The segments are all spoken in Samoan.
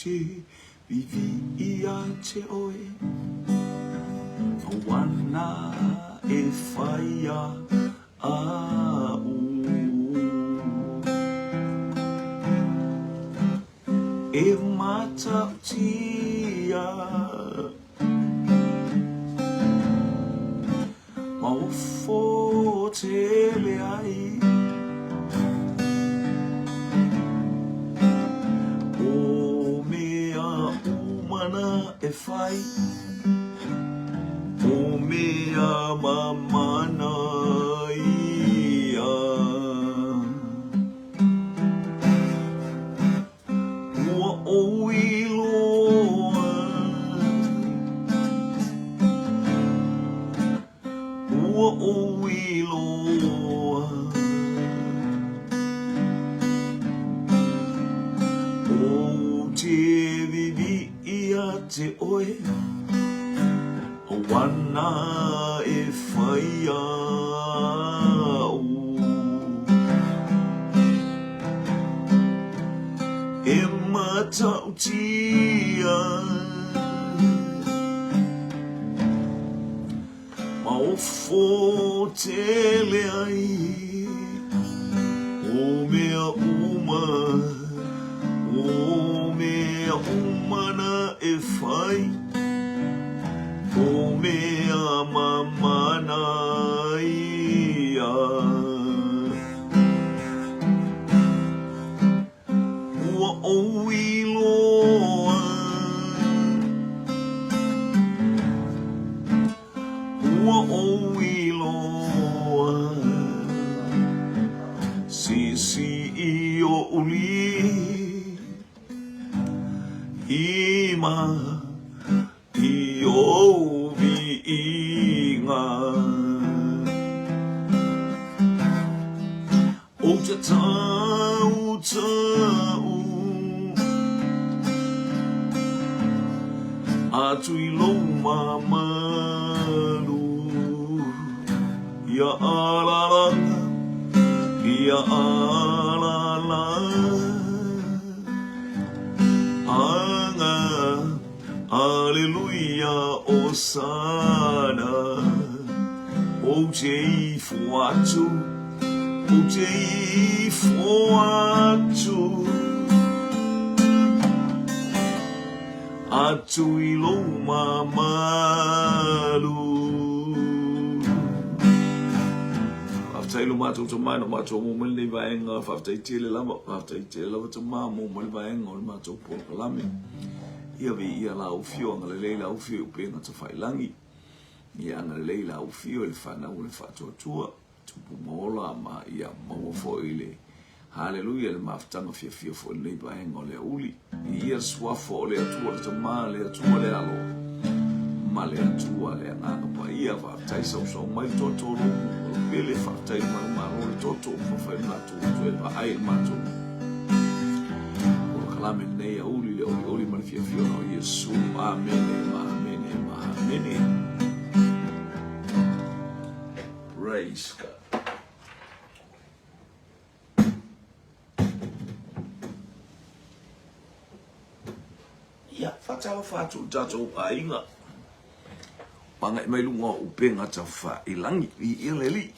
te vivii ia te oe, O ana e whai a au. E matautia Ma ofo tele ai O mea umana e whai O mea mamana ia Ua ou iloa Ua ou iloa Ou te vivii ia te oe O ana e whai au. E matautia Ma ofo tele ai O mea uma O mea uma na e whai O mea mamana ia. Ua ou iloa Ua ou iloa Sisi i oʻu lima I ou viiga Ou te tautau Atu i lou mamalu Ia alalanga, ia alalanga Aleluia, Osana Ou te ifo atu, ou te ifo atu Atu i lou mamalu Faafetai lo matou tama no matou mo mai lenei vaega, faafetai tele lava, faafetai tele lava tama mo mai le vaega o le matou polokalame. Ia viia la ou fio, agalelei la ou fio i upega tafailangi. Ia agalelei la ou fio i le fanau o le faatuatua, tupu ma ola ma ia maua foi le Haleluia le mafutaga fiafia foi i lenei vaega o le aoauli. Viia le suafa o le Atua le Tama, le Atua le Alo, ma le Atua le Agaga Paia. Faafetai sausau mai le toto o lou pele, faafetai le manumalo le toto, faafai le matou toe vaai le matou polokalame lenei aoauli le olioli ma le fiafia ona o Iesu. Amene ma amene ma amene. Praise God. Ia, faatalofa atu i le tatou aiga. Magai mai luga o upega tafailangi, viia le Alii.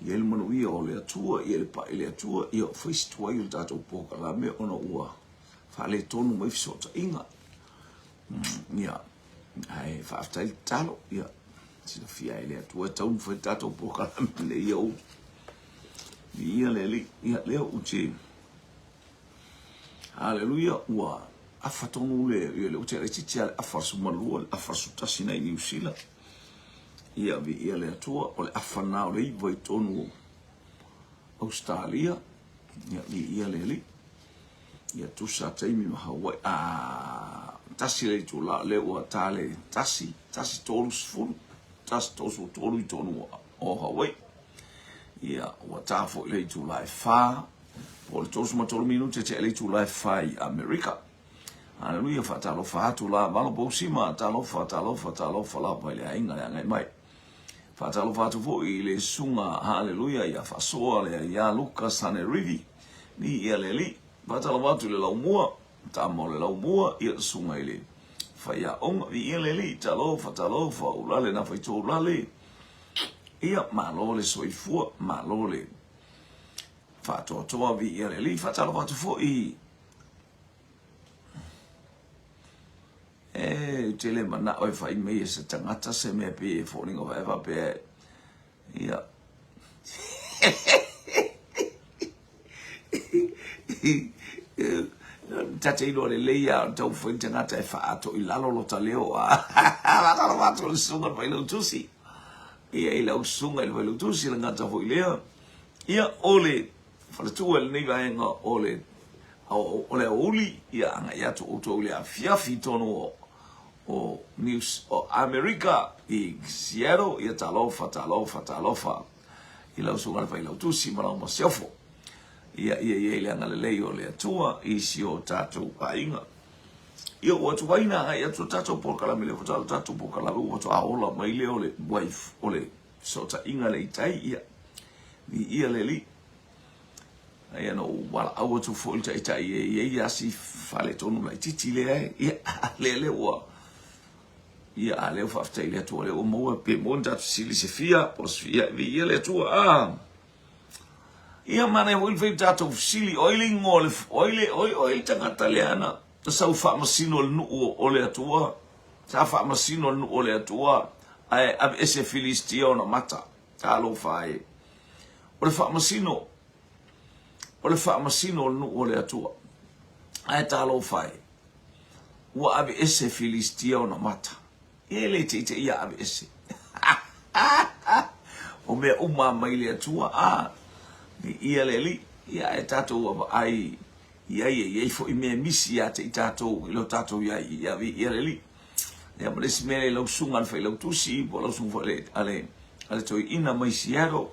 Ia i le manuia o le Atua, ia le pai le Atua, ia fai si tuai o le tatou polokalame ona ua faaletonu mai fesootaiga. Ia, ae faafetai le tatalo, ia silafia e le Atua e tatau ona fai le tatou polokalame lenei aoauli. Viia le Alii, ia lea ou te Haleluia, ua afa tonu le, ia le ute laitiiti lava le afa 12, le afa 11 na i Niu Sila. Ia, viia le Atua, o le afa lena o le 9 i totonu o Ausetalia. Ia, viia le Alii. Ia, tusa taimi ma Hawaii. A, tasi le itula, lea ua ta le tasi, tasi 30, tasi 33 i totonu o Hawaii. Ia, ua ta foi le itula e 4, po o le 33 minute tea le itula e 4 i Amerika. Haleluia, faatalofa atu la, malo Pousima, talofa, talofa, talofa lava i le aiga le agai mai. Faatalofa atu foi i le susuga, haleluia, ia Faasoa lea ia Luka Sanerivi, ni ia le alii. Faatalofa atu i le laumua. tama o le laumua, ia le susuga i le faiaoga, viia le Alii, talofa, talofa, ulale na faitoa ulale, ia, malo le soifua, malo le faatoatoa, viia le Alii, faatalofa atu foi E, ou te le manao e fai mai e se tagata se mea pei e foliga fae faapea ia. Ta te iloa lelei lava o le taumafai le tagata e faaato i lalo lota leo a. Faatalofa atu i le susuga i le Failautusi. Ia, i lau susuga i le Failautusi, le gata foi lea. Ia, o le faletua i lenei vaega o le o le aoauli, ia agai atu outou i le afiafi i totonu o o News o Amerika i Seattle, ia talofa, talofa, talofa i lau susuga i le Failautusi ma lau masiofo. Ia ia i ai le agalelei o le Atua i si o tatou aiga. Ia ua tuai na agai atu le tatou polokalame lea faatoa le tatou polokalame ua faatoa ola mai lea o le wife o le fesootaiga lea i tai, ia viia le Alii. Ia na ou valaau atu foi i le taitai e i ai lava si faaletonu laitiiti lea e, ia, lea lea ua, ia, a lea ua faafetai i le Atua lea ua maua, pe maua ni tatou fesili se fia, po o se fia, viia le Atua, a. Ia, manaia foi le fai o tatou fesili, o ai le igoa o le, o ai le, o ai le tagata lea na sau faamasino i le nuu o le Atua, sa faamasino i le nuu o le Atua, ae aveese Filistia ona mata. Talofa e. O le faamasino, o le faamasino o le nuu o le Atua. Ae talofa e, ua aveese Filistia ona mata. E le teitei ia aveese. O mea uma mai le Atua, a, viia le Alii, ia ae tatou vaavaai i ai e i ai foi mea misi ia te i tatou i lo tatou i ai, ia viia le Alii. Ia ma le isi mea i lau susuga i le Failautusi po o lau susuga foi a le a le toeaina mai Seattle,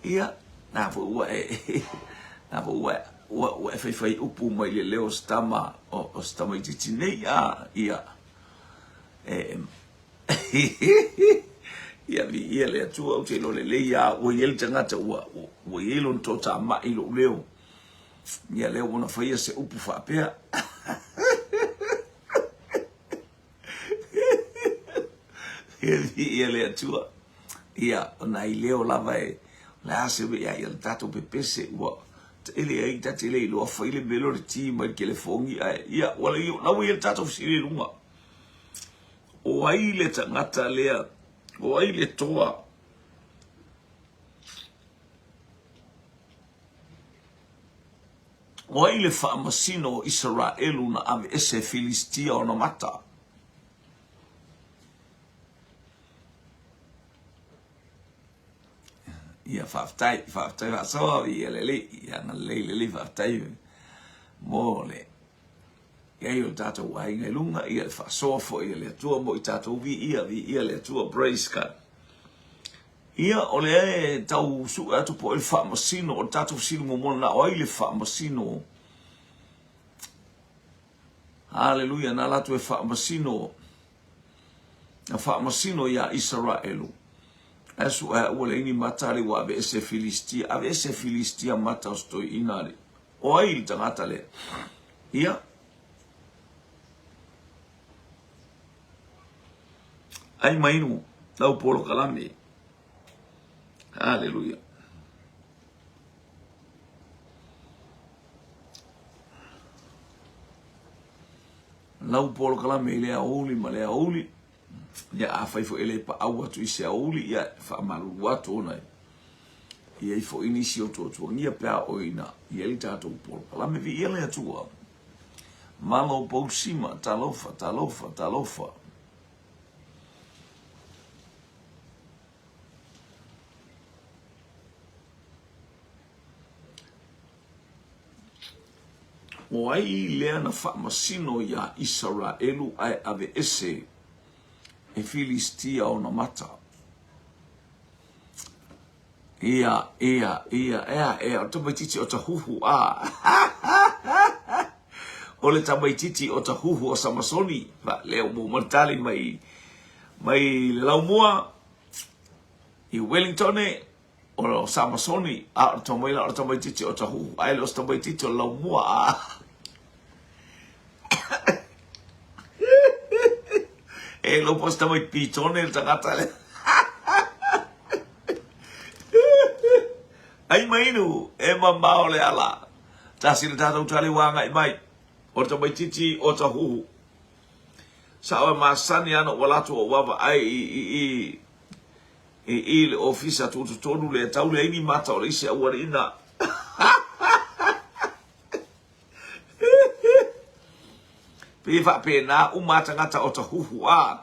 ia, na foi ua e na foi ua ua ua e faifai upu mai le leo o se tama o se tamaitiiti nei, a, ia, e ia viia le Atua, ou te iloa lelei lava ua i ai le tagata ua ua i ai lona toatamai i lou leo, ia lea ua na faia se upu faapea. Ia le Atua. Ia, o nai leo lava e, o le a se mea, ia le tatou pepese, ua tele ai, ta te le iloa fai le mea lea o le ti mai le telefoni, ae, ia, ua le, la ua i ai le tatou fesili i luga. O ai le tagata lea, o ai le toa O ai le faamasino o Isaraelu na aveese e Filistia ona mata? Ia faafetai, faafetai faasoa, ia lelei, ia agalelei lelei faafetai mo le i ai o tatou aiga i luga, ia le faasoa foi a le Atua mo i tatou, viia, viia le Atua, praise God. Ia, o lea e tau sue atu po o ai le faamasino, o le tatou fesili muamua lena, o ai le faamasino? Haleluia, na latou e faamasino, na faamasino iā Isaraelu. Ae sue ua leai ni mata ale ua aveese e Filistia, aveese e Filistia mata o se toeaina ale. O ai le tagata lea? Ia, Ai ma inu lau polokalame. Haleluia. Lau polokalame i le aoauli ma le aoauli. Ia afai foi e le paau atu i se aoauli, ia e faamalulu atu ona e i ai foi nisi o tuatuagia pe a oo ina i ai le tatou polokalame. Viia le Atua. Malo Pousima, talofa, talofa, talofa. O ai lea na faamasino iā Isaraelu ae aveese e Filistia ona mata? Ia, ia, ia, ea, ea, o le tamaitiiti o Tahuhu, a. O le tamaitiiti o Tahuhu o Samasoni, va, lea ua maua mai le tali mai, mai le laumua i Wellingtone, o Samasoni, a o le tau mai la o le tamaitiiti o Tahuhu, ae le o se tamaitiiti o le laumua, a. E lo po se tamai pitone le tagata lea. Ai ma inu, e mamao le ala. Tasi le tatou tali ua agai mai. O le tamaitiiti o Tahuhu. Sao e masani ana ua latou ou vaavaai i i i i i le ofisa tutotonu le tau leai ni mata o le isi aualiina. Pei e faapena uma a tagata o Tahuhu a.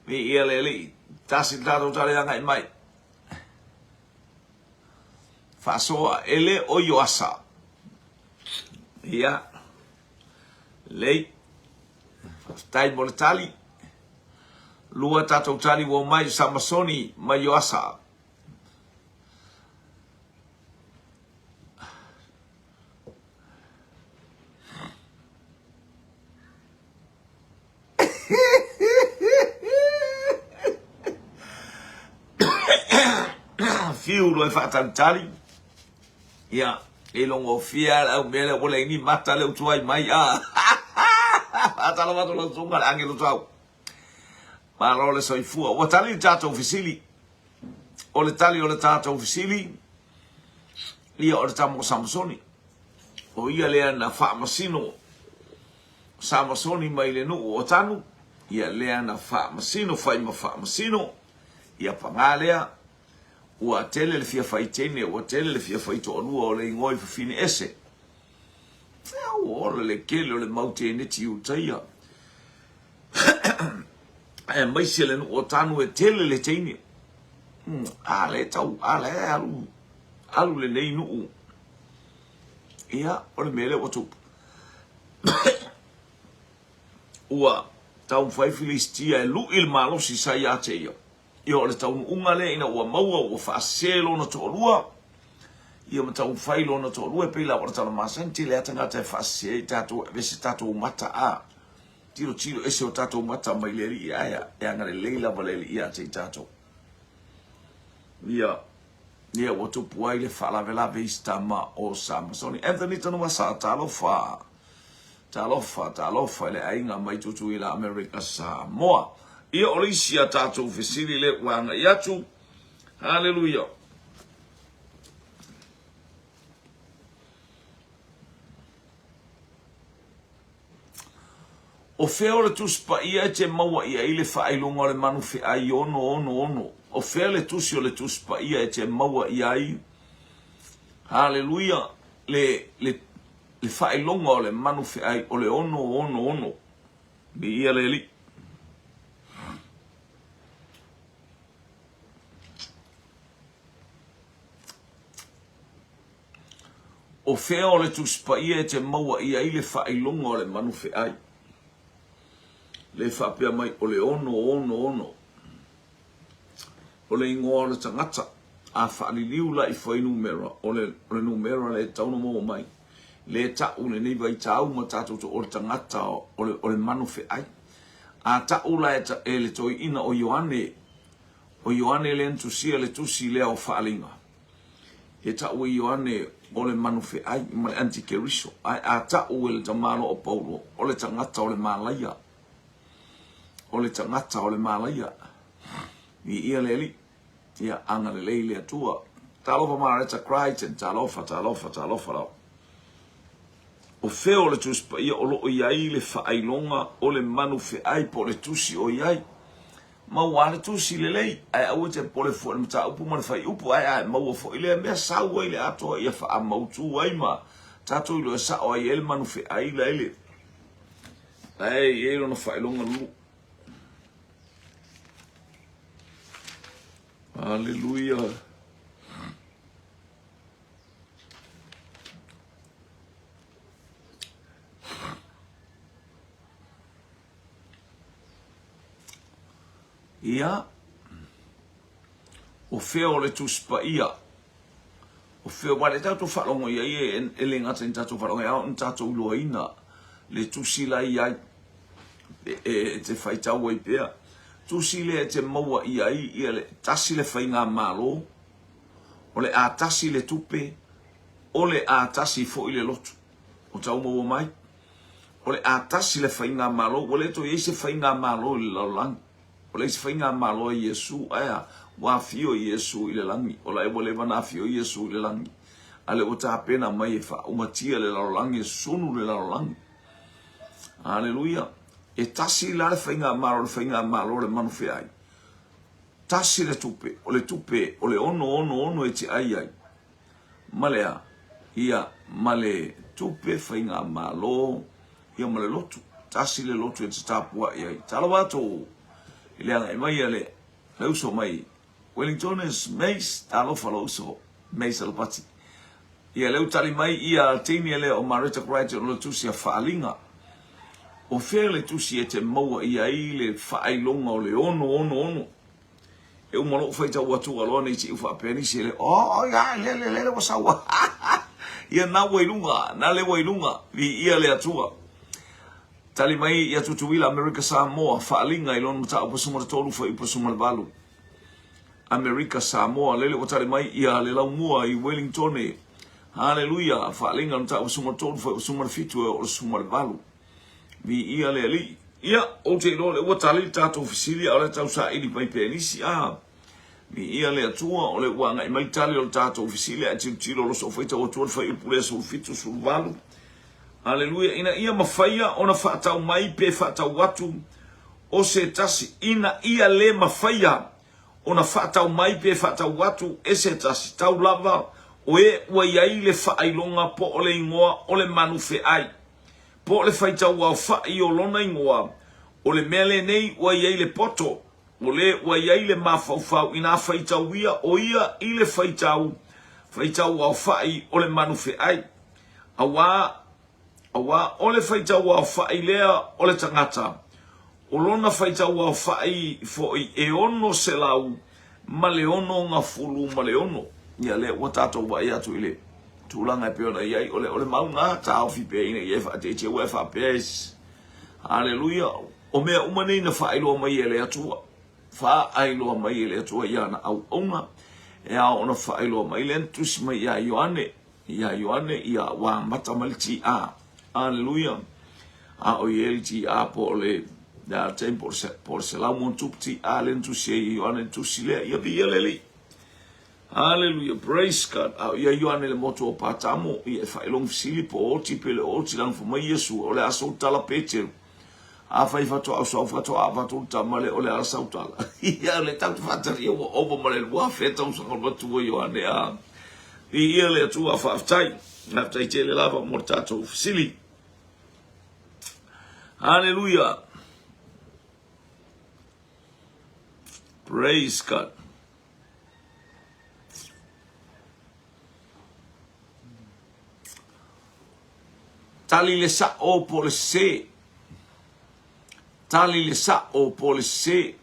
Viia le Alii. Tasi le tatou tali agai mai. Faasoa e le o Ioasa. Ia. Lelei. Faafetai mo le tali. Lua tatou tali ua omai Samasoni ma Ioasa. Fiu loa e faatalitali. Ia, e logofia le au mea lea ua leai ni mata lea ua tuai mai a. Faatalofa atu lau susuga le agelo tau. Malo le soifua. Ua tali le tatou fesili. O le tali o le tatou fesili, ia o le tama o Samasoni. O ia lea na faamasino Samasoni mai le nuu o Tanu, ia lea na faamasino, fai ma faamasino, ia paga lea, ua tele le fia fai teine, ua tele le fia fai toalua o le igoa i fafine ese. Ia ua ola le tele o le mau teneti Iutaia. Aemaise le nuu o Tanu e tele le teine. A le tau, a le alu, alu lenei nuu. Ia, o le mea lea ua tupu. Ua taumafai Filistia e lu'i le malosi sa ia te ia. Ia o le taunuuga lea ina ua maua ua faasese lona toalua, ia ma taumafai lona toalua e pei lava o le tala masani tele a tagata e faasese ai tatou e aveese tatou mata a tilotilo ese o tatou mata mai le Alii ae e agalelei lava le Alii ia te i tatou. Ia Ia ua tupu ai le faalavelave i si tama o Samasoni. Anthony Tanuvasa, talofa, talofa, talofa i le aiga mai Tutuila, Amerika, Samoa. Ia o le isi a tatou fesili lea ua agai atu. Haleluia. O fea o le Tusi Paia e te maua i ai le faailoga o le manu feai ono ono ono? O fea le tusi o le Tusi Paia e te maua i ai, haleluia, le, le, le faailoga o le manu feai o le ono ono ono? Viia le Alii. O fea o le Tusi Paia e te maua i ai le faailoga o le manu feai? Le faapea mai o le ono ono ono. O le igoa o le tagata, a faaliliu la i fuainumera, o le, o le numera le tatau ona maua mai. Le ta'u lenei vaitau ma tatou to, o le tagata o le, o le manu feai. A ta'u la e, e le toeaina o Ioane, o Ioane lea na tusia le tusi lea o Faaaliga, E ta'u e Ioane o le manu feai ma le antikeriso, ae a ta'u e le tamaloa o Paulo, o le tagata o le malaia. O le tagata o le malaia. Viia le Alii. Ia agalelei le Atua. Talofa Mareta Crichton, talofa, talofa, talofa lava. O fea o le Tusi Paia o lo o i ai le faailoga o le manu feai po o le tusi o i ai? Maua le tusi lelei, ae aua e te popole fua i le mataupu ma le fuaiupu, ae a e maua foi lea mea, sau ai le atoa ia faamautu ai ma tatou iloa e sao ai e le manu feai la e le la e i ai lona faailoga lulu. Aleluia. Ia, o fea o le Tusi Paia? O fea, aua lea tatou faalogo i ai e, e le gata i tatou faalogo, e ao ona tatou iloaina le tusi la i ai e, e, e te faitau ai pea. Tusi lea e te maua i ai ia le tasi le faigamalo, o le a tasi le tupe, o le a tasi foi le lotu. O tau maua mai? O le a tasi le faigamalo, ua le toe i ai se faigamalo i le lalolagi. Ua leai se faigamalo a Iesu, ae a? Ua afio Iesu i le lagi. O la e ua leva ona afio Iesu i le lagi, a lea ua tapena mai e faaumatia le lalolagi, e sunu le lalolagi. Aleluia! E tasi la le faigamalo, le faigamalo a le manufeai. Tasi le tupe, o le tupe o le ono ono ono e te ai ai. Ma le a? Ia, ma le tupe faigamalo, ia ma le lotu. Tasi le lotu e te tapuai ai. Talofa atu i le agai mai a le uso mai Wellingtones, Mace, talofa lou uso, Mace Alapati. Ia lea ua tali mai ia teine lea o Mareta Crichton o le tusi a Faaliga. O fea le tusi e te maua i ai le faailoga o le ono ono ono? E uma lou faitau atu aloa nei te i faapea nisi ele, oh, oh, ia, le, le, le, le, ua saua. Ia na ua i luga, na le ua i luga, vi ia le Atua. Tali mai ia Tutuila Amerika Samoa, Faaliga i lona mataupu 13 fuaiupu 18. Amerika Samoa, lele ua tali mai ia le laumua i Wellingtone. Haleluia, Faaliga mataupu 13 fuaiupu 17 e oo i le 18. Viia le Alii. Ia, ou te iloa o lea ua tali le tatou fesili, a o lea tau saili mai pea nisi. A, viia le Atua, o lea ua agai mai le tali o le tatou fesili, ae tilotilo o lo o faitau atua le fuaiupu lea 17, 18. Aleluia, ina ia mafaia ona faatau mai pe faatau atu o se tasi, ina ia le mafaia ona faatau mai pe faatau atu e se tasi, tau lava o e ua i ai le faailoga po o le igoa o le manu feai, po o le faitau aofai o lona igoa, o le mea lenei ua i ai le poto, o le ua i ai le mafaufau inā faitauia o ia i le faitau, faitau aofai o le manu feai. Auā, auā, o le faitau aofai lea o le tagata, o lona faitau aofai foi e 666. Ia lea ua tatou vaai atu i le tulaga e pei ona i ai, o le, o le mau na taofi pea ina ia e faateete ua e faapea e Haleluia! O mea uma nei na faailoa mai e le Atua, faailoa mai e le Atua i ana auauna, e ao ona faailoa mai lea na tusi mai iā Ioane, iā Ioane, ia ua amata mai le TA. Aleluia. A o i ai le TA po o le le a taimi po o le po o le 100+ TA lea na tusi ai e Ioane le tusi lea. Ia viia le Alii. Aleluia. Praise God. A o ia Ioane le motu o Patamo, ia e faailoga fesili po o oti pe le o oti lana fai mai Iesu, o le a sou tala Peteru. Afai faatoa au sau faatoa avatu le tama lea o le a sau tala. Ia le tatou faatalia ua ova ma le 2000 tausaga o le matua Ioane a. Viia le Atua faafetai. Faafetai tele lava mo le tatou fesili. Hallelujah. Praise God. Tali le sa'o po o le sesē. Tali le sa'o po o le sesē.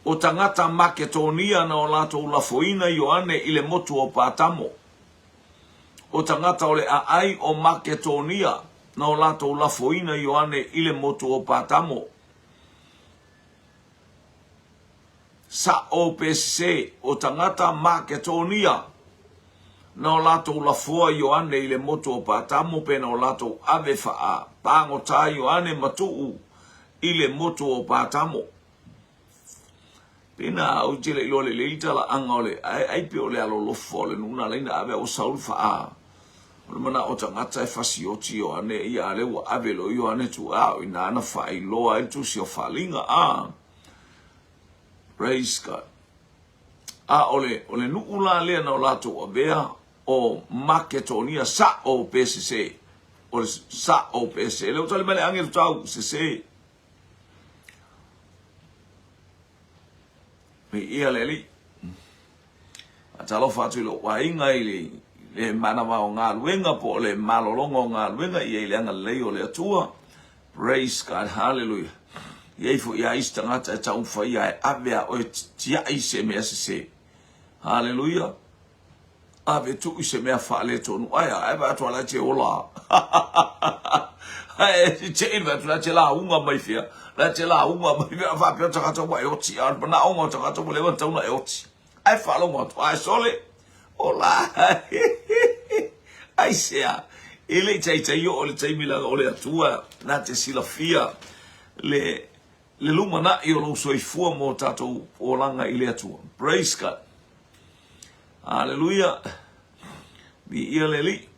O tagata Maketonia na o latou lafoina Ioane i le motu o Patamo. O tagata o le aai o Maketonia na o latou lafoina Ioane i le motu o Patamo. Sa'o pe sesē, o tagata Maketonia, na o latou lafoa Ioane i le motu o Patamo pe na o latou ave faa pagota Ioane ma tuu i le motu o Patamo. Pei na ou te le iloa lelei le talaaga o le ai, ai pei o le alolofa o le nuu na alai na ave a ua sau le faa o le manao o tagata e fasioti Ioane ia a lea ua ave loa Ioane tuu a o ina na faailoa ai le tusi o Faaliga a. Praise God. A o le, o le nuu la lea na o latou avea o Maketonia, sa'o pe sesē. O le sa'o pe sesē. Lea ua tali mai le agelu tau, sesē. Viia le Alii. Faatalofa atu i lou aiga i le, le manava o galuega po o le malologa o galuega ia i le agalelei o le Atua. Praise God, hallelujah. E i ai foi lava isi tagata e taumafai lava e ave a oe tiai i se mea sese. Hallelujah. Ave tuu i se mea faaletonu. Ae a, ae vaai atu la e te ola. Ae te i vaai atu la e te lauga mai fea. La e te lauga mai fea. Faapea o tagata ua e oti. A o le manaoga o tagata ua leva ona tatau ona e oti. Ae faalogo atu, ae sole, ola, aisea? E le i taitai oo le taimi leaga o le Atua na te silafia le le lumanai o lou soifua mo tatou olaga i le Atua. Praise God. Hallelujah. Viia le Alii.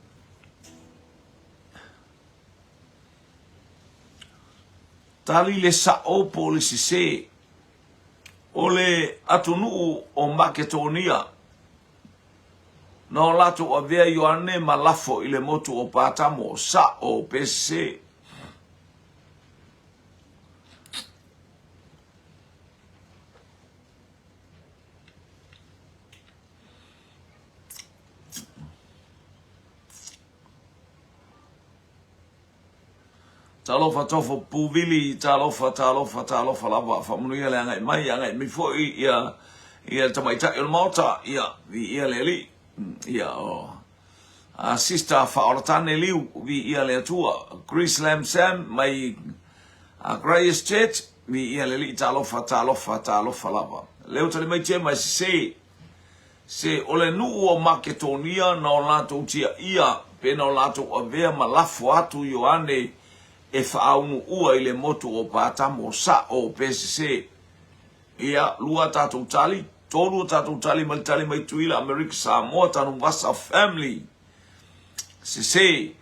Tali le sa'o po o le sesē. O le atunuu o Maketonia, na o latou avea Ioane ma lafo i le motu o Patamo, sa'o pe sesē. Talofa tofo puvili, talofa, talofa, talofa lava, faamanuia le agai mai, agai mai foi ia, ia le tamaitai o le maota, ia, viia le alii, ia, o, a sister Faaolatane Liu, viia le Atua, Chris Lam Sam mai a Christ Church, viia le alii, talofa, talofa, talofa lava. Leo tali mai te mai sese, Se o le nuu o Maketonia na o latou tiaia pe na o latou avea ma lafo atu Ioane e faaunuua i le motu o Patamo, sa'o pe sese. Ia, lua a tatou tali, tolu a tatou tali ma le tali mai Tuila, Amerika, Samoa, Tanuvasa family. Sese.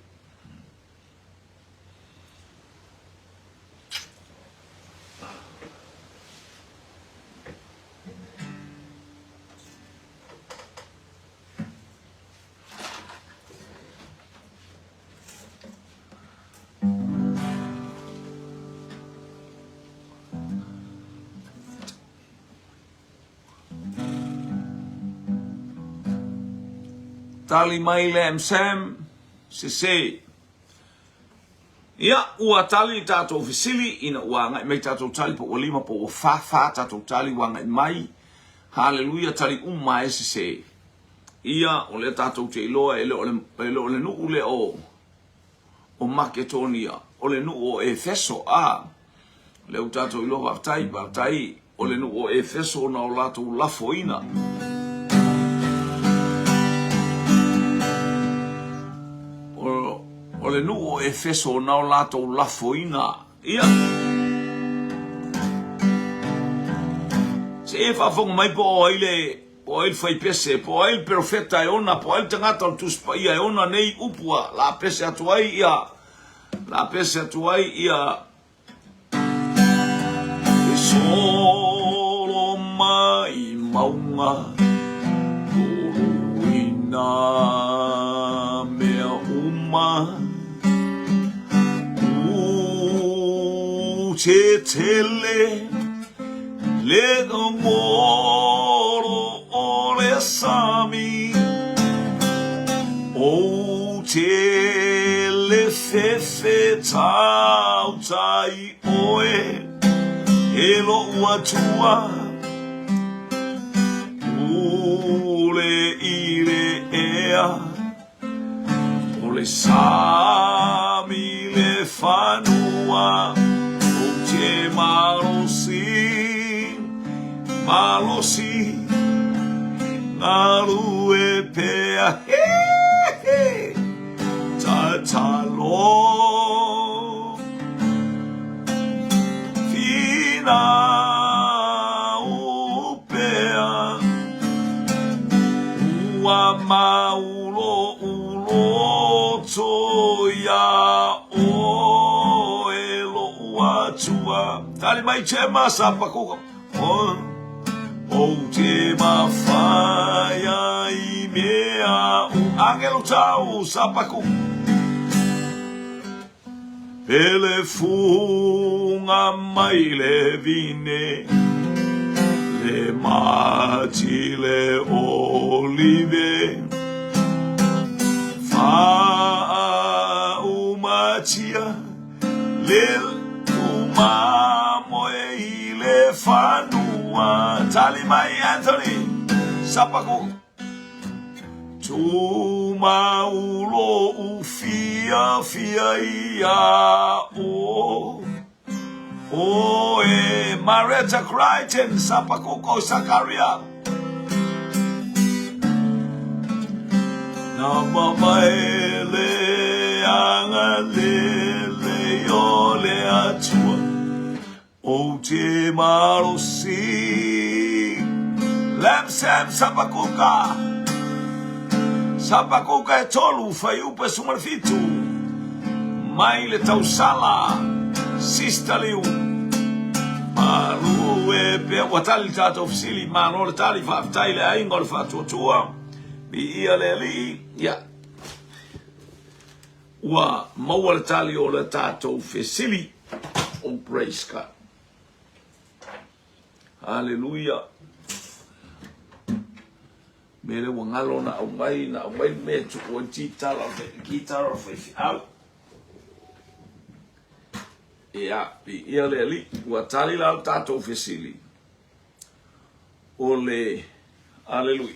Tali mai le MSAM, sese. Ia, ua tali tatou fesili ina ua agai mai tatou tali po ua lima po ua fa, fa tatou tali ua agai mai. Haleluia, tali uma e sese. Ia, o lea tatou te iloa e le o le, e le o le nuu lea o, o Maketonia, o le nuu o Efeso, a. Lea ua tatou iloa, faafetai, faafetai, o le nuu o Efeso na o latou lafoina. O, o le nuu o Efeso na o latou lafoina. Ia. Se e faafofoga mai po o ai le po o ai le faipese, po o ai le perofeta e ona, po o ai le tagata o le Tusi Paia e ona nei upu a la pese atu ai ia, la pese atu ai ia E solo mai mauga Toluina mea uma U te tele le gomoro o le sami Ou te le fefe tautai oe e lo'u Atua Pule i le ea o le sami le fanua Ou te malosi, malosi galue pea he he Tatalo Finau pea Ua mau lo'u loto iā ʻoe lo'u Atua. Tali mai Chema Sapakuka. Ou te mawhai ai mea u Angelo Tau Sapakuka. Pele funga mai le vine, le mati le olive, Faaumatia le tumamoe i le fanua. Tali mai Anthony Sapaku. Tumau lo'u fiafia ia oe. Mareta Crichton Sapakuko Sakaria. Na mamae le agalelei o le Atua. Ou te malosi. Lam Sam Sapakuka. Sapakuka e tolu fuaiupu e 17. Mai le tausala. Sister Liu. Malu e pea. Ua tali le tatou fesili. Malo le tali. Faafetai le aiga o le faatuatua. Viia le Alii. Ia. Ua maua le tali o le tatou fesili. Oh, praise God. Hallelujah. Me le ua ngalo na aumai, na aumai le mea tuku ai titala, kitara o faifeau. Ia, viia le Alii. Ua tali la le tatou fesili. O le, Aleluia.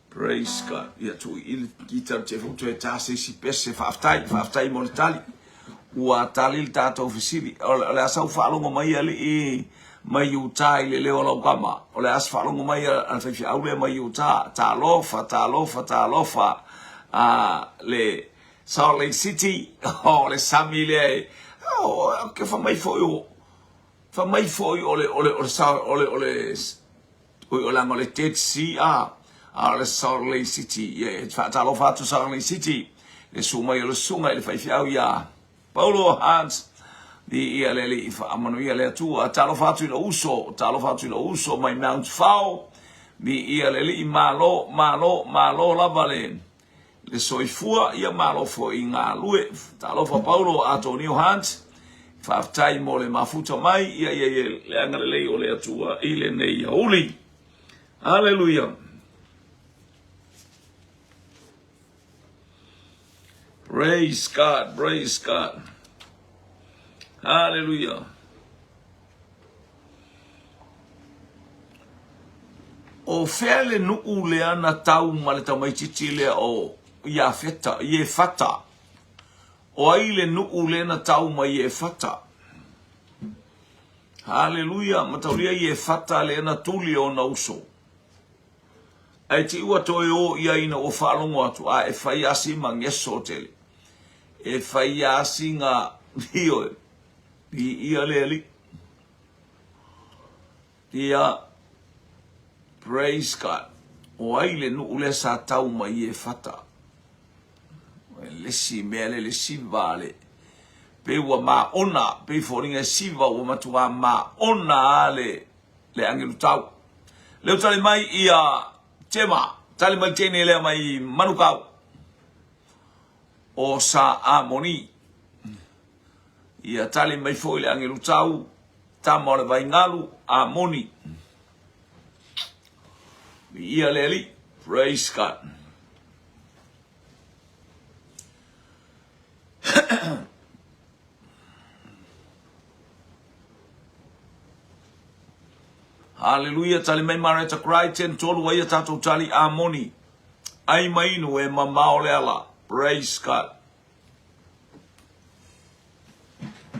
Praise God. Ia tuu i le guitar te fou toe tā se isi pese. Faafetai, faafetai mo le tali. Ua tali le tatou fesili. O le a sau faalogo mai alii mai Utah i le leo o lau kama. O le a se faalogo mai a le faifeau lea mai Utah. Talofa, talofa, talofa. A le Salt Lake City. O le sami lea e. O, ke fa mai foi o fa mai foi o le o le o le o le o le Oi o leaga o le Dead Sea a, a o le Salt Lake City. Ia e faatalofa atu Salt Lake City, le susu mai o le susuga i le faifeau ia Paulo Hans, viia le Alii faamanuia le Atua. Talofa atu i lou uso, talofa atu i lou uso mai Mount Fao, viia le Alii, malo, malo, malo lava le le soifua, ia malo foi i galue. Talofa Paulo Atonio Hunt, faafetai mo le mafuta mai, ia ia ia le agalelei o le Atua i lenei aoauli. Hallelujah. Praise God, praise God. Hallelujah. O fea le nuu lea na tau ma le tamaitiiti lea o Iafeta, Iefata? O ai le nuu lea na tau ma Iefata? Haleluia, mataulia Iefata lea na tuli ona uso. Ae te i ua toe o i ai ina ua faalogo atu, a e fai lava si mageso tele. E fai lava si ga, ioe, Viia le Alii. Ia, praise God. O ai le nuu lea sa tau mai i Efata? Le isi mea le le siva le pei ua maona, pei foliga e siva ua matuā maona a le le agelu tau. Leu tali mai ia Tema, tali mai teine lea mai Manukau o sa Amoni. Ia tali mai foi le agelu tau, tama o le vaigalu, Amoni. Viia le Alii. Praise God. Haleluia, tali mai Mareta Crichton, tolu ai a tatou tali Amoni. Ai ma inu e mamao le ala. Praise God.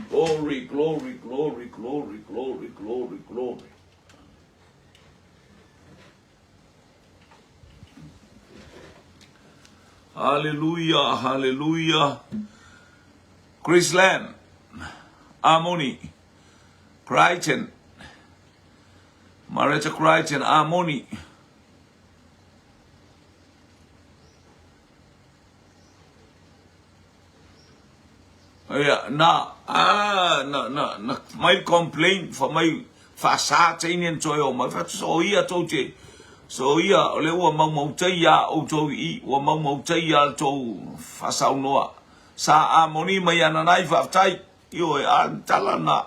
Glory, glory, glory, glory, glory, glory, glory. Hallelujah, hallelujah. Chris Lamb, Amoni, Crichton, Maretta Crichton, Amoni. Ia, na, ah, na, na, na mai complain, fa mai faasa teine na toe o mai, fa so ia tou te, so ia, o le ua maumautai ia outou i, ua maumautai ia le tou faasaunoa. Sa amoni mai ana nai faafetai, ioe, a tala na,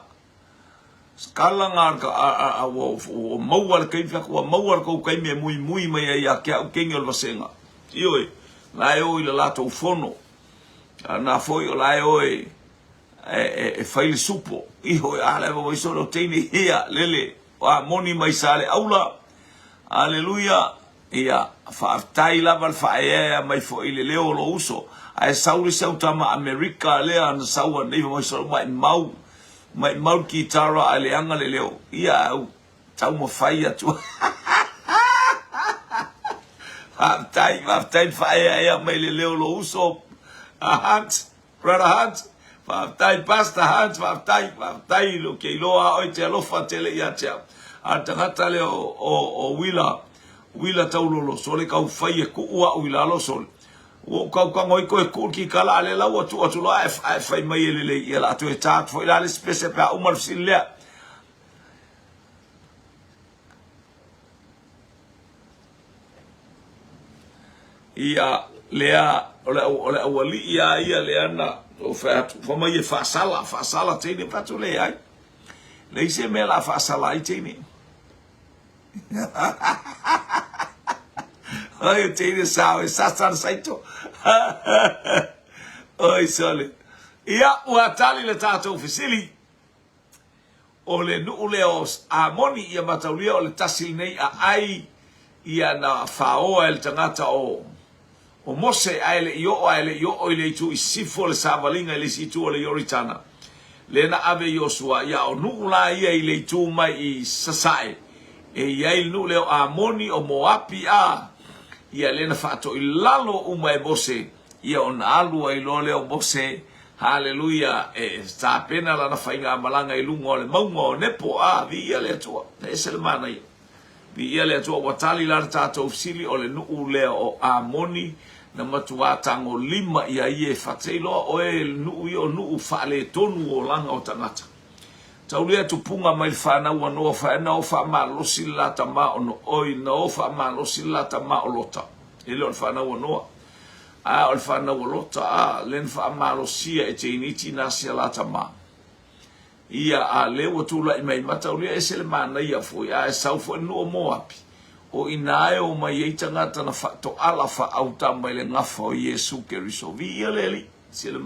kala ngā ka, a, a, a, ua, ua maua le kaimi, ua maua le kou kaimi e muimui mai ai ia ke au kenge o le vasenga. Ioe, la e o i le latou fono. A na foi o la e o e, e, e fai le supo. Iho e a le wa solo teine ia lele. A moni mai sa le aula. Aleluia. Ia, faafetai lava le faaeaea mai foi i le leo o lou uso. Ae sau le isi au tama Amerika lea na sau anei fai mai solo maimau, maimau le kitara ae leaga le leo. Ia, au taumafai atu. Faafetai, faafetai le faaeaea mai le leo o lou uso. A Hunt, Brother Hunt, faafetai Pastor Hunt, faafetai, faafetai ou te iloa a oe e te alofa tele ia te au. A o le tagata lea o, o, o Wila, Wila Taulolo, sole tau fai e kuu au i lalo sole. Ua ou tau tago ai toe tuu le kikala a lea la ua tuu atu loa ae fai mai e lelei ia la toe ta atu foi la le isi pese pe a uma le fesili lea. Ia lea o le o le aualii a ia lea na ou fai atu fai mai e faasala faasala teine fai atu leai. Leai se mea la faasala ai teine. Oi, teine sao, e sasa na saito. Oi, sole. Ia, ua tali le tatou fesili. O le nuu lea o Amoni, ia mataulia o le tasi lenei aai ia na faoa e le tagata o o Mose ae le i oo ae le i oo i le itu i sisifo o le savaliga i le isi itu o le Ioritana, lea na ave Iosua, ia o nuu la ia i le itu mai i sasae, e i ai le nuu lea o Amoni, o Moapi, a, ia lea na faatoilalo uma e Mose, ia ona alu ai loa lea o Mose, haleluia, e tapena lana faigamalaga i luga o le mauga o Nepo, a, viia le Atua, e ese le manaia. Viia le Atua ua tali la le tatou fesili o le nuu lea o Amoni na matuā tagolima ia ia e fateiloa oe le nuu ia o nuu faaletonu olaga o tagata. Taulia tupuga mai le fanau a Noa fae na o faamalosi le la tama o Nooi na o faamalosi le la tama o Lota. E le o le fanau a Noa a o le fanau a Lota a le na faamalosia e teiniti na sia la tama. Ia, a lea ua tulai mai mataulia ese le manaia foi, a e sau foi le nuu o Moapi, o i ina e o mai ai tagata na faatoala faauta mai le gafa o Iesu Keriso. Viia le Alii, se, le,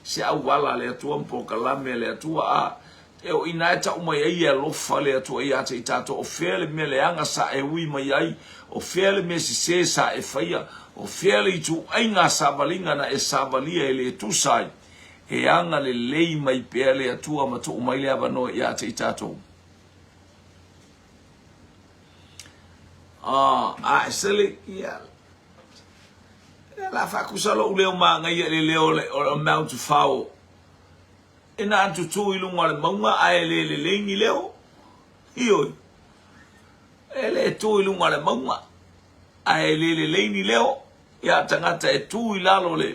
se auala a le Atua ma polokalame a le Atua, a e o i ina e tau mai ai e alofa le Atua ia te i tatou, o fea le mea leaga sa e ui mai ai, o fea le mea sese sa e faia, o fea le ituaiga savaliga na e savalia e le tusa ai. E agalelei mai pea le Atua ma tuu mai le avanoa ia te i tatou. Ah, a e sele, ia, ia la faakusa lou leo magaia i le leo o le Mount Fao. E na tutu i luga o le mauga ae le lelei ni leo. Ioe. E le tu i luga o le mauga ae le lelei ni leo. Ia tagata e tu i lalo le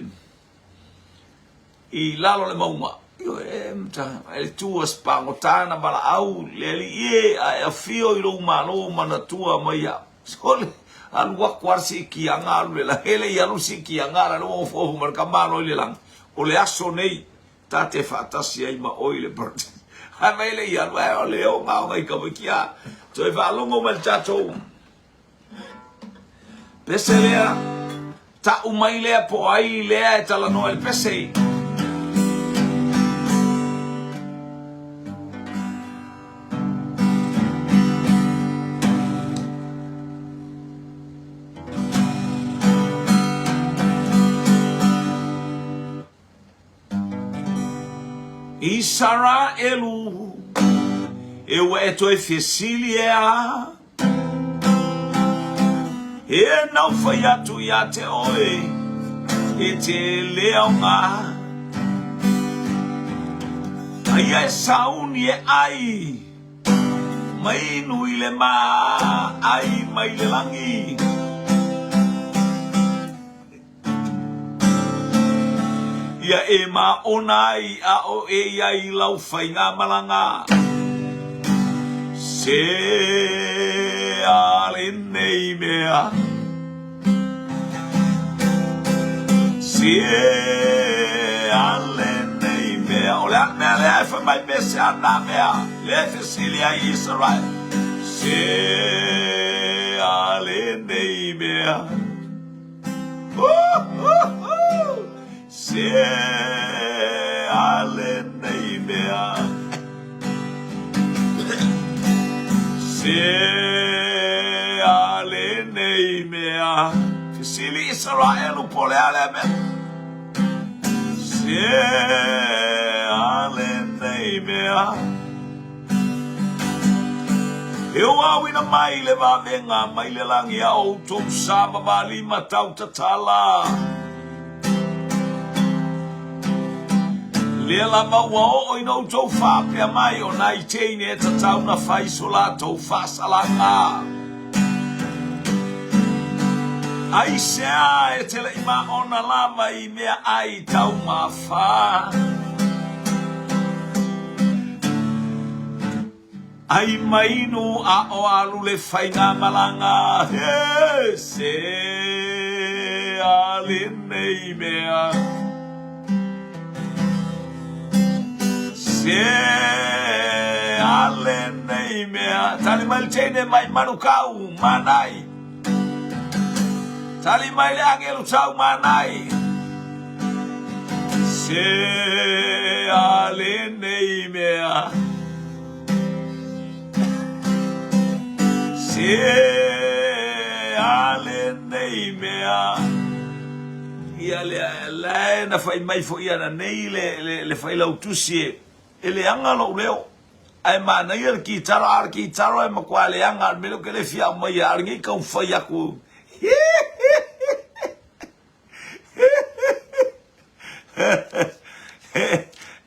i lalo le mauga, ioe, e le tu a se pagota na valaau le alii e, a e afio i lou malo manatua mai au. Sole, alu aku a le siikiaga alu le lagi, e le i alu le siikiaga a le ofoofo ma le tamaloa i le lagi, o le aso nei ta te faatasi ai ma oe i le paradise. Ae mai e le i alu, ae o le ogaoga i tamaiti a toe faalogo mai le tatou Pese lea, ta'u mai lea po o ai lea e talanoa i le pese. Isaraelu, e ua e toe fesili e a? E nau fai atu ia te oe, e te le aoga. Aia e sauni e ai, mai nui le ma ai mai le lagi. Ia e māona ai a o e i ai lau faigamalaga. Se a lenei mea. Se a lenei mea. O le a le mea lea e fai mai pe se a nā mea lea e fesili ai Israel. Se a lenei mea. Se a lenei mea. Se a lenei mea. Fesili Isaraelu po o le a lea mea. Se a lenei mea. E oauina mai le vavega mai le lagi a outou sa ma valima tau tatala. Lea lava ua oo ina outou faapea mai, o nai teine e tatau na fai so latou faasalaga. Aisea e te le i maona lava i meaai taumafa? Ai ma inu a o alu le faigamalaga, he se a lenei mea. Se a lenei mea. Tali mai le teine mai Manukau, Manai. Tali mai le agelu tau Manai. Se a lenei mea. Se a lenei mea. Ia lea, la e na fai mai foi ana nei le, le, le failautusi e, e leaga lou leo. Ae manaia le kitara, a o le kitara e matua leaga, o le mea lea ou te le fia aumaia, a o lenei taumafai atu.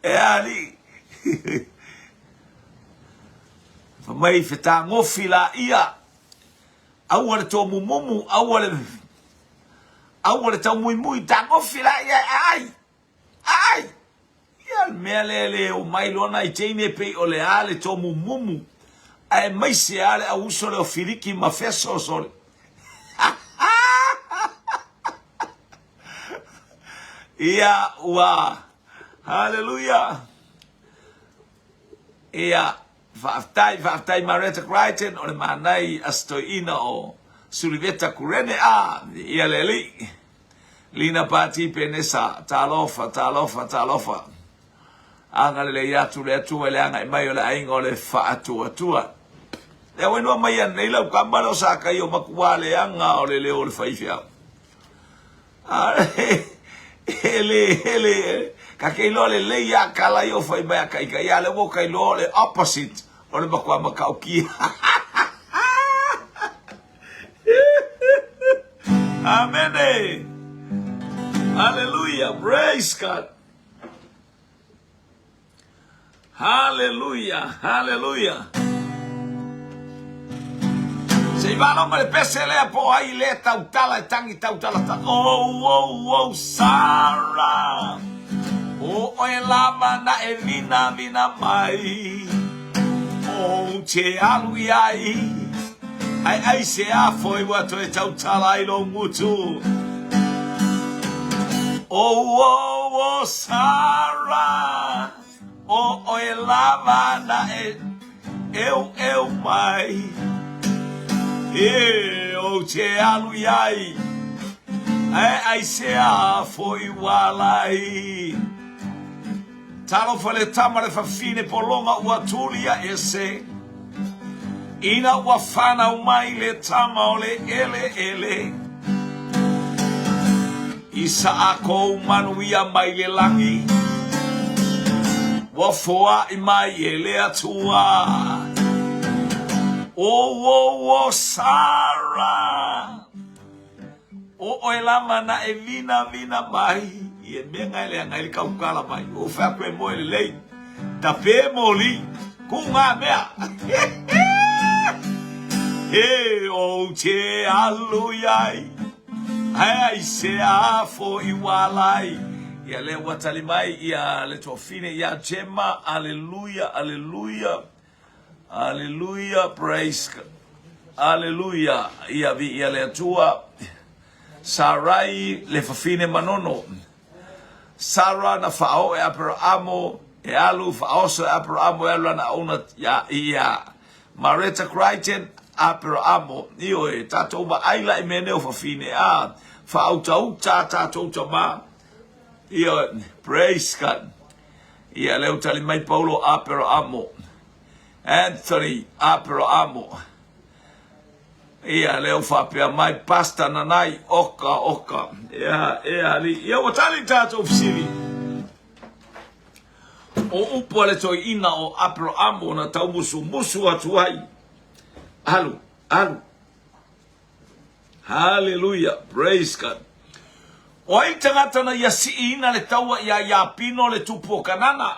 E alii. Fai mai fetagofi laia, aua le tomumumu, aua le aua le taumuimui, tagofi laia e aai, aai. Ia le mea lea e le omai loa nai teine pei o le a le tomumumu, aemaise lava le auuso lea o Filiki ma Feso sole. Ia ua Haleluia. Ia faafetai faafetai Mareta Crichton o le manai a se toeaina o Suliveta Kurene a ia le alii Lina Pati Penesa talofa talofa talofa agalelei atu le Atua i le agai mai o le aiga o le faatuatua. Lea ua iloa mai anei lau kama lea o Sakaio matua leaga o le leo o le faifeau. E le, e le, ka ke iloa lelei a kala i o fai mai a kai kai a le ua ka iloa o le opposite o le matua matautia. Amene. Hallelujah. Praise God. Haleluia! Haleluia! Se i faalogo le pese lea po o ai lea tautala e tangi tautala ta. Oh, oh, oh, Sarah. O oe lava na e vina vina mai. Ou te alu i ai. Ai ai se afo i ua toe tautala ai lou gutu. Oh, oh, oh, Sarah. O oe lava na e eueu mai. E ou te alu i ai. Ai ai se afo i ua lai. Talofa le tama le fafine pologa ua tulia ese. Ina ua fanau mai le tama o le eleele. I saa kou manuia mai le lagi. Ua foai mai e le Atua. Oh, oh, oh, Sarah. O oe lava na e vinavina mai i e mea ngai leaga ai le kaukala mai. O fai aku e moe lelei. Tape moli. Ku ngā mea. He ou te alu iai. Ai ai se afo i walai. Ia lea ua tali mai ia le tuafine ia Gemma. Aleluia, aleluia. Aleluia, praise God. Aleluia, ia viia le Atua. Sarai le fafine manono. Sara na faaoo e Aperaamo e alu, faaoso e Aperaamo e alu lana auna ia, ia Mareta Crichton, Aperaamo. Ioe, tatou vaai la i mea nei o fafine, a, faautauta a tatou tama. Ioe, praise God. Ia lea ua tali mai Paulo Aperaamo. Anthony Aperaamo. Ia lea ua faapea mai Pastor Nanai oka oka. Ia ia ali. Ia ua tali tatou fesili. O upu a le toeaina o Aperaamo na taumusumusu atu ai. Alu, alu. Hallelujah. Praise God. O ai le tagata na ia siiina le taua iā Iapino le tupu o Kanana?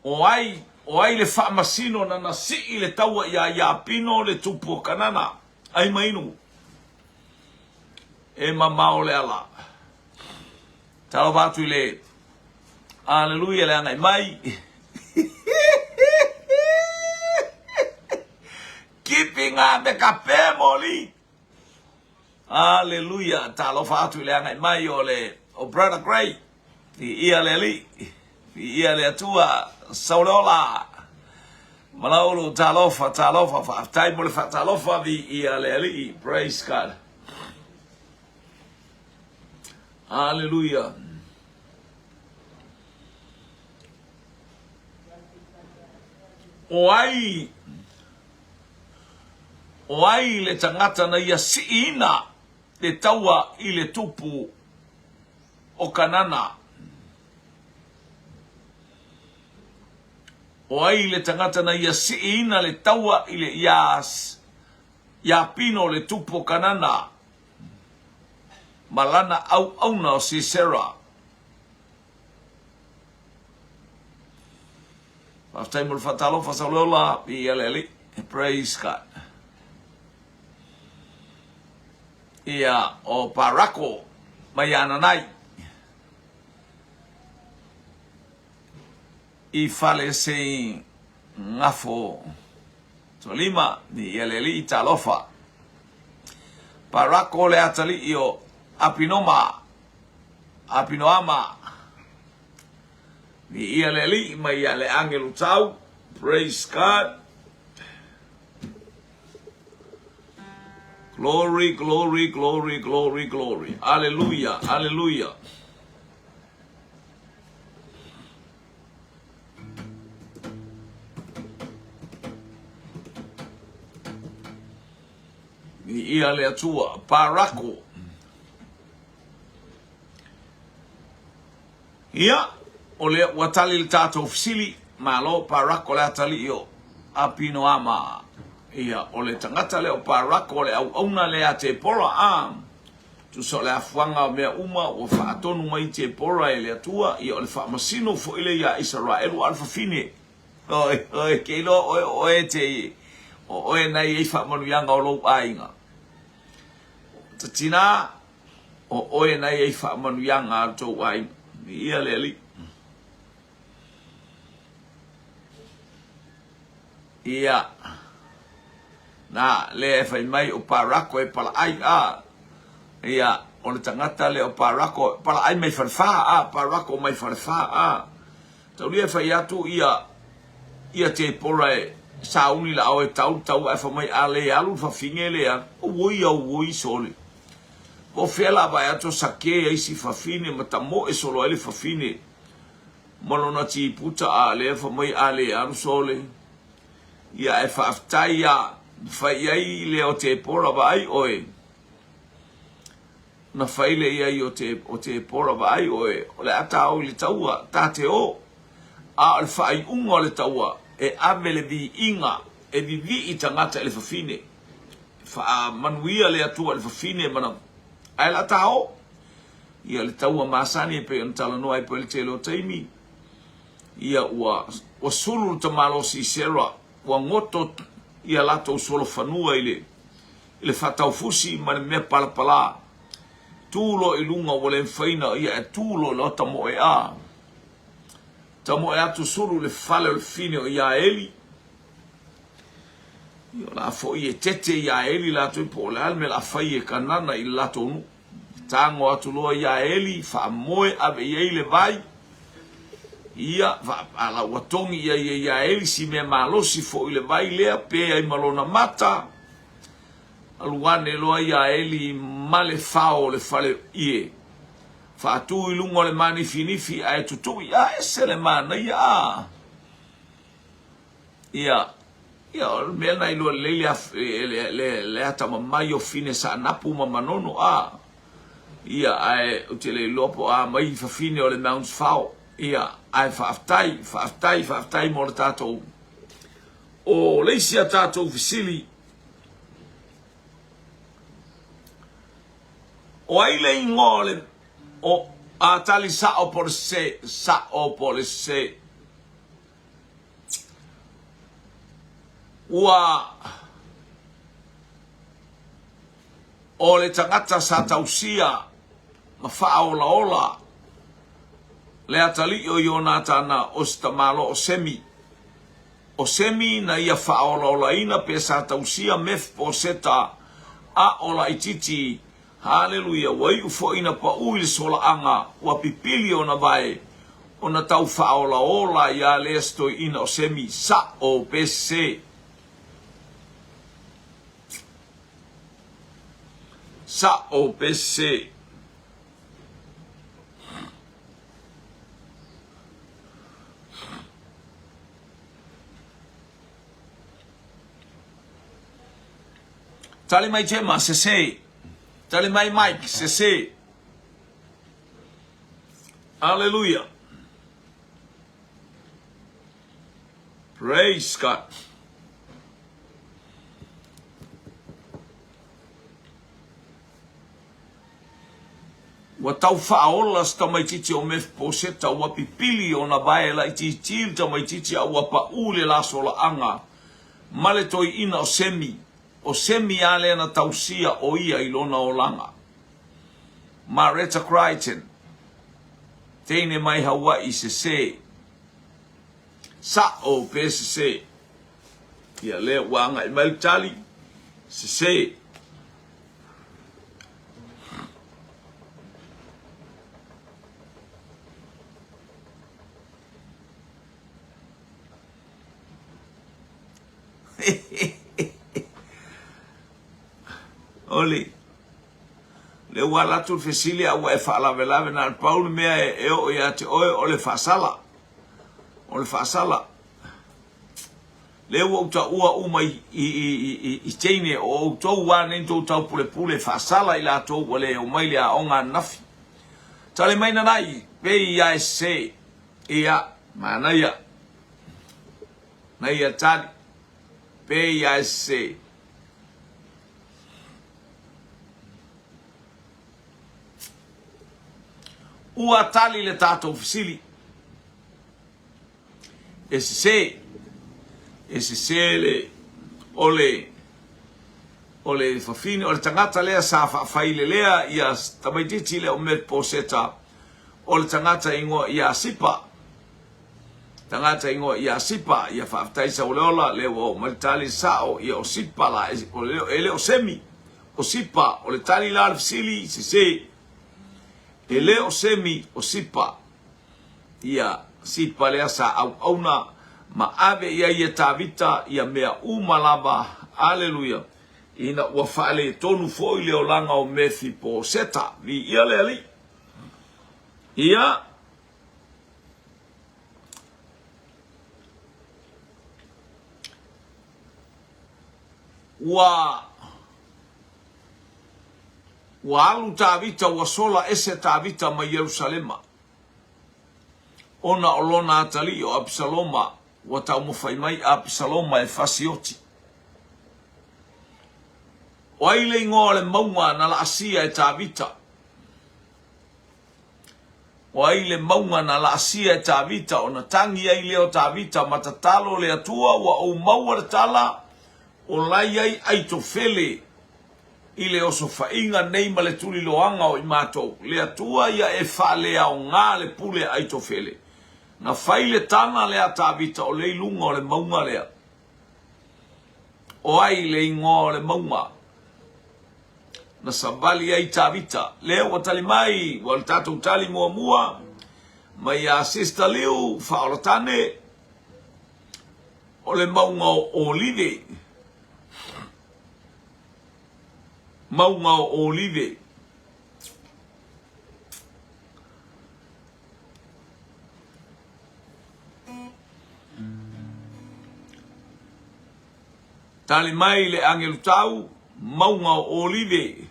O ai, o ai le faamasino na na sii le taua iā Iapino le tupu o Kanana? Ai ma inu. E mamao le ala. Talofa atu i le Aleluia le agai mai. Keeping up me ka family. Aleluia. Talofa atu i le agai mai o le o Brother Gray. I ia le Alii. I ia le Atua. Sauleola. Malaulu, talofa, talofa, faafetai mo le faatalofa, vi ia le Alii. Praise God. Aleluia. O ai O ai le tagata na ia si'iina le taua i le tupu o Kanana? O ai le tagata na ia si'iina le taua i le iā Iapino le tupu o Kanana ma lana auauna o Sisera? Faafetai mo le faatalofa Sauleola, viia le Alii. Praise God. Ia, o Parako mai Ananai i fale sei ngafo tolima, viia le Alii, talofa. Parako le atalii o Apinoma, Apinoama. Viia le Alii mai ia le agelu tau. Praise God. Glory, glory, glory, glory, glory. Alleluia, alleluia. Viia le Atua, Parako. Ia, o lea ua tali le tatou fesili, malo Parako le atalii o Apinoama. Ia, o le tagata lea o Parako o le auauna lea a Tepora, a, tusa o le afuaga o mea uma ua faatonu mai Tepora e le Atua, ia o le faamasino foi lea iā Isaraelu a o le fafine. Oi, oi, ke iloa oe o oe te, o oe na i ai faamanuiaga o lou aiga. Ta tina, O oe na i ai faamanuiaga a lo tou aiga. Viia le Alii. Ia, na, lea e fai mai o Parako e palaai, a, ia, o le tagata lea o Parako, palaai mai Falefa, a, Parako mai Falefa, a. Taulia e fai atu ia, ia Tepora e sauni la ao e tau, tau ae fai mai a le alu le fafine lea, auoi auoi sole. Po o fea la vae atu o sake ai si fafine ma tamoe solo ai le fafine ma lona tiputa a lea fai mai a le alu sole. Ia ae faafetai a fai ai lea o Tepora vaai oe. Na fai lea i ai o te, o Tepora vaai oe o le a ta o i le taua, ta te o. A o le faaiuga o le taua e ave le viiga e vivii tagata i le fafine. Faamanuia le Atua i le fafine ma ae la ta o. Ia le taua masani e pei ona talanoa ai pea i le tele o taimi. Ia ua, ua sulu le tamaloa Sisera, ua goto ia latou solofanua i le, i le faataufusi ma le mea palapala. Tu loa i luga ua le mafai ona ia e tu loa i le ota moe a. Tamoe atu sulu i le fale o le fine o Iaeli. Ia o le a foi e tete iā Eli latou po o le a le mea o le a fai e Kanana i le latou nuu. Tago atu loa iā Eli, faamoe ave i ai le vai. Ia, a la ua togi i ai e iā Eli si mea malosi foi i le vai lea, pe ai ma lona mata. Alu ane loa iā Eli ma le fao o le fale ie. Faatu i luga o le manifinifi ae tutui, a ese le manaia a. Ia, ia o le mea na iloa lelei le, le, le, le atamamai o Fine Saanapu ma Manono, a. Ia, ae ou te le iloa po o a mai fafine o le Mounts Fao. Ia, ae faafetai, faafetai, faafetai mo le tatou, o le isi a tatou fesili, O ai le igoa o le o a tali sao po o le sese? Sao po o le sese? Ua o le tagata sa tausia ma faaolaola le atalii o Ionatana o se tamaloa o Semi. O Semi na ia faaolaolaina pe sa tausia Mefeposeta a o laititi, haleluia, ua iu foi ina pau i le solaaga, ua pipili ona vae, ona tau faaolaola ia lea se toeaina o Semi, sa'o pe sese. Sa'o pe sese. Tali mai Gemma, sese. Tali mai Mike, sese. Aleluia. Praise God. Ua tau faaola si tamaitiiti o Mefiposeta, ua pipili ona vae laitiiti le tamaitiiti a ua paʻu le la solaaga ma le toeaina o Semi. O Semi a lea na tausia o ia i lona olaga. Maretta Crichton, teine mai Hawaii, sese. Sa'o pe sese. Ia lea ua agai mai le tali, sese. Oli, lea ua alu atu le fesili a ua e faalavelave na o le pau le mea e oo ia te oe o le faasala. O le faasala. Lea ua ou taua uma i, i, i, i, i teine o outou a nei tou taupulepule faasala i latou ua le omai le aoga ananafi. Tali mai nanai, pei ia e sese. Ia, manaia. Naia tali, pei ia e sese. Ua tali le tatou fesili. E sese, e sese le, o le, o le fafine, o le tagata lea sa faafailelea ia tamaitiiti lea o Mefiposeta, o le tagata ingoa ia Sipa. Tagata ingoa ia Sipa, ia faafetai Sauleola, lea ua oo mai le tali sao, ia o Sipa la, e le o Semi, o Sipa, o le tali la o le fesili, sese. E le o Semi, o Sipa. Ia Sipa lea sa auauna ma ave i ai e Tavita ia mea uma lava, aleluia, ina ua faaletonu foi le olaga o Mefiposeta. Viia le Alii. Ia, ua ua alu Tavita, ua sola ese Tavita mai Ierusalema. Ona o lona atalii o Apisaloma, ua taumafai mai Apisaloma e fasioti. O ai le igoa o le mauga na laasia e Tavita? O ai le mauga na laasia e Tavita ona tagi ai lea o Tavita ma tatalo le Atua ua ou maua le tala o la i ai Aitofele i le osofaiga nei ma le tuliloaga o i matou, le Atua ia e faaleaoga le pule a Aitofele. Na fai le tala lea a Tavita o lea i luga o le mauga lea. O ai le igoa o le mauga na savali ai Tavita? Lea ua tali mai, ua le tatou tali muamua mai ia Sister Liu Faaolatane, o le mauga o Olive. Mauga o Olive. Tali mai le agelu tau, mauga o Olive.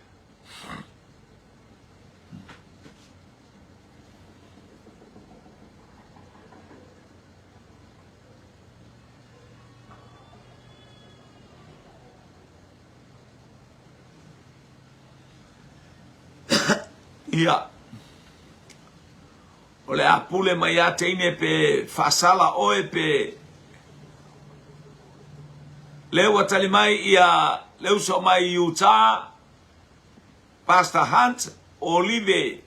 Ia. O le a pule mai ia teine pe faasala oe pe le ua tali mai ia le uso mai Utah Pastor Hunt Olive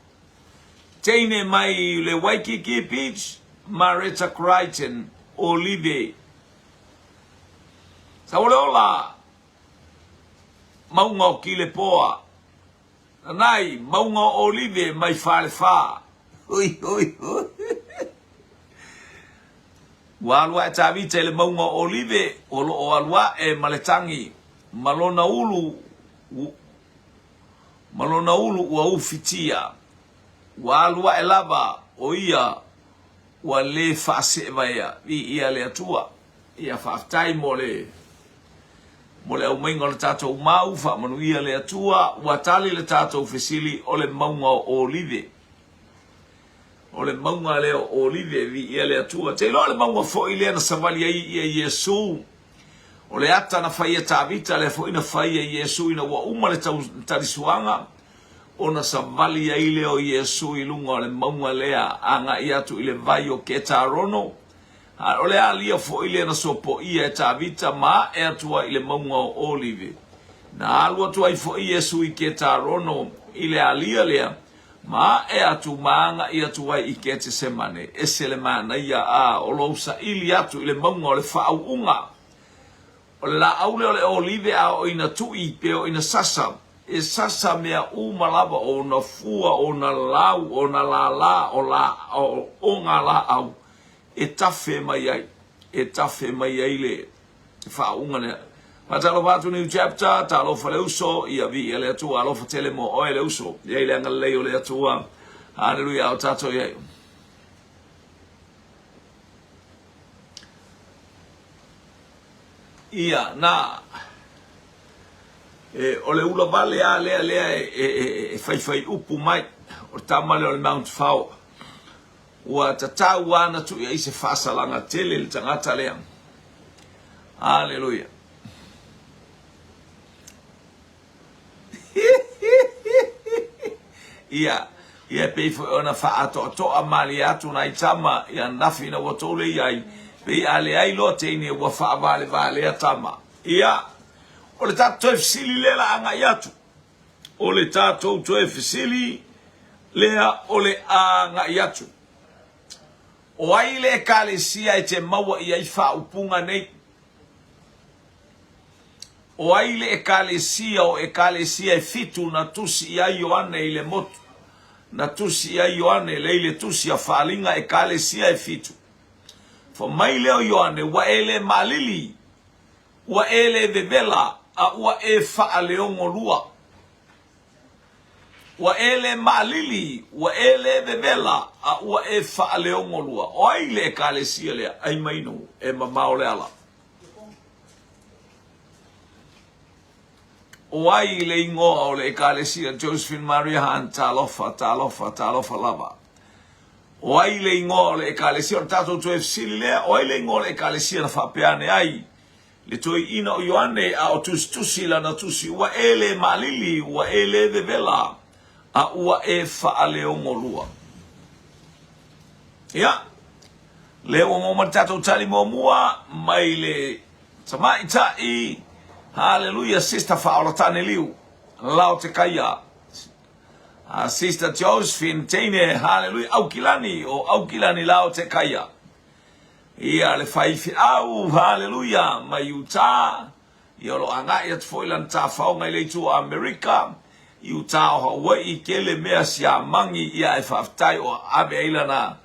teine mai le Waikiki Beach Maretta Crichton Olive Sauleola mauga o Kilepoa Nanai, mauga o Olive mai Falefa. Hui, hui, hui. Ua alu ae Tavita i le mauga o Olive, o lo o alu ae ma le tagi, ma lona ulu, ma lona ulu ua ufitia. Ua alu ae lava o ia ua le faaseevaea. Viia le Atua. Ia faafetai mo le mo le aumaiga o le tatou mau, faamanuia le Atua, ua tali le tatou fesili o le mauga o Olive. O le mauga lea o Olive, viia le Atua. Te iloa le mauga foi lea na savali ai ia Iesu. O le ata na fai e Tavita, lea foi na fai e Iesu ina ua uma le talisuaga, ona savali ai lea o Iesu i luga o le mauga lea, agai atu i le vai o Ketarono, A o le alia foi lea na sopoia e Tavita ma ae atu ai i le mauga o Olive. Na alu atu ai foi Iesu i Ketarono i le alia lea, ma ae atu ma agai atu ai i Ketesemane. Ese le manaia, a o lou saili atu i le mauga o le faauuga. O le laau lea o le olive a oo ina tui pe oo ina sasa, e sasa mea uma lava, o ona fua, o ona lau, o ona lālā, o la, o, o ngā lāʻau e tafe mai ai, e tafe mai ai le faauuga lea. Faatalofa atu New Chapter, talofa le uso, ia viia le Atua, alofa tele mo oe le uso, i ai le agalelei o le Atua. Haleluia, o tatou i ai. Ia, na, e, o le ula vale a lea lea e, e, e, e faifai upu mai, o le tama lea o le Mount Fao. Ua tatau lava na tuu i ai se faasalaga tele i le tagata lea. Aleluia. Ia, ia e pei foi ona faaatoatoa malie atu nai tama i ananafi ina ua tou le i ai, pei a leai loa teine ua faavalevalea tama. Ia, o le tatou toe fesili lea la agai atu. O le tatou toe fesili lea o le agai atu. O ai le ekalesia e te maua i ai faaupuga nei? O ai le Ekalesia o Ekalesia e fitu na tusi i ai Ioane i le motu? Na tusi i ai Ioane lea i le tusi a Faaliga Ekalesia e fitu. Fa mai lea o Ioane, ua e le maalili, ua e le vevela, a ua e faaleogolua. Ua e le maalili, ua e le vevela, a ua e faaleogolua. O ai le Ekalesia lea? Ai mai no, e mamao le ala. O ai le igoa o le Ekalesia Josephine Maria Hunt, talofa, talofa, talofa lava. O ai le igoa o le Ekalesia, o le tatou toe fesili lea, o ai le igoa o le Ekalesia na faapea ane ai le toeaina o Ioane a o tusitusi lana tusi, ua e le maalili, ua e le vevela, a ua e faaleogolua. Ia, lea ua maua mai le tatou tali muamua mai le tamaitai, haleluia, Sister Faaolatane Liu, lao te kaia. A Sister Josephine Teine, haleluia, Aukilani, o Aukilani lao te kaia. Ia le faifeau, haleluia, mai Utah, ia o lo o agai atu foi lana tafaoga i le itu o Amerika, i Utah o Hawaii, tele mea siamagi, ia ae faafetai o ave ai lana,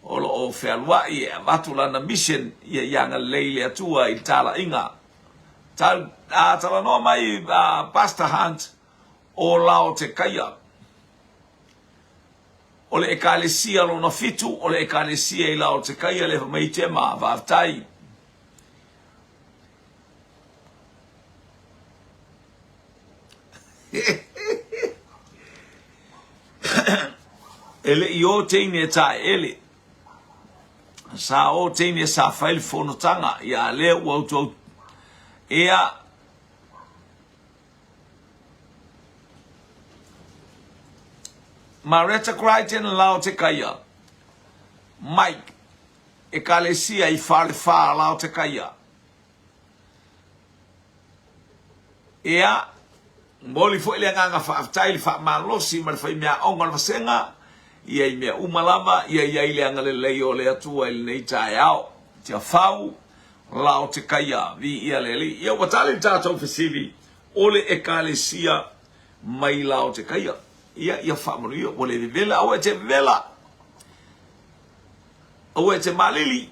o lo o fealuai e avatu lana mission, ia ia agalelei le Atua i le talaiga. Tal, a, talanoa mai a, Pastor Hunt, o Laotekaia. O le Ekalesia lona fitu, o le Ekalesia i Laotekaia le mai Tema, faafetai. E le i o teine e taeele. Sa o teine sa fai le fonotaga, ia lea ua autu Ia, Mareta Crichton Laotekaia, Mike, Ekalesia i Falefa Laotekaia. Ia, momoli foi le agaga faafetai i le faamalosi ma le faimeaaoga o le vasega, ia i mea uma lava, ia i ai le agalelei o le Atua i lenei taeao. Tiafau, Laotekaia, viia le Alii. Ia ua tali le tatou fesili, o le Ekalesia mai Laotekaia. Ia, ia faamanuia, ua le vevela, aua e te vevela. Aua e te maalili.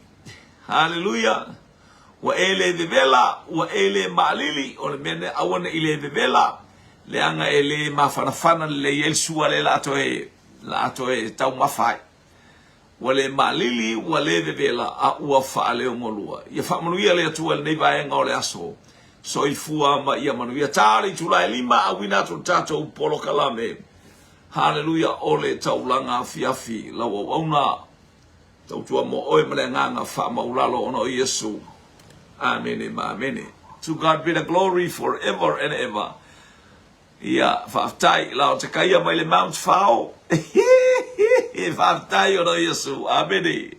Haleluia. Ua e le vevela, ua e le maalili, o le mea lea, aua ne i le vevela, leaga e le mafanafana lelei ai le sua lea la toe, la toe taumafa ai. Ua le maalili, ua le vevela, a ua faaleogolua. Ia faamanuia le Atua i lenei vaega o le aso. Soifua ma ia manuia. Ta le itula e lima, auina atu le tatou polokalame. Haleluia, o le taulaga afiafi, lau auauna. Tautua mo oe ma le agaga faamaulalo ona o Iesu. Amene ma amene. To God be the glory forever and ever. Ia, faafetai, la o te kaia mai le Mount Fao. Faafetai ona o Iesu. Amene.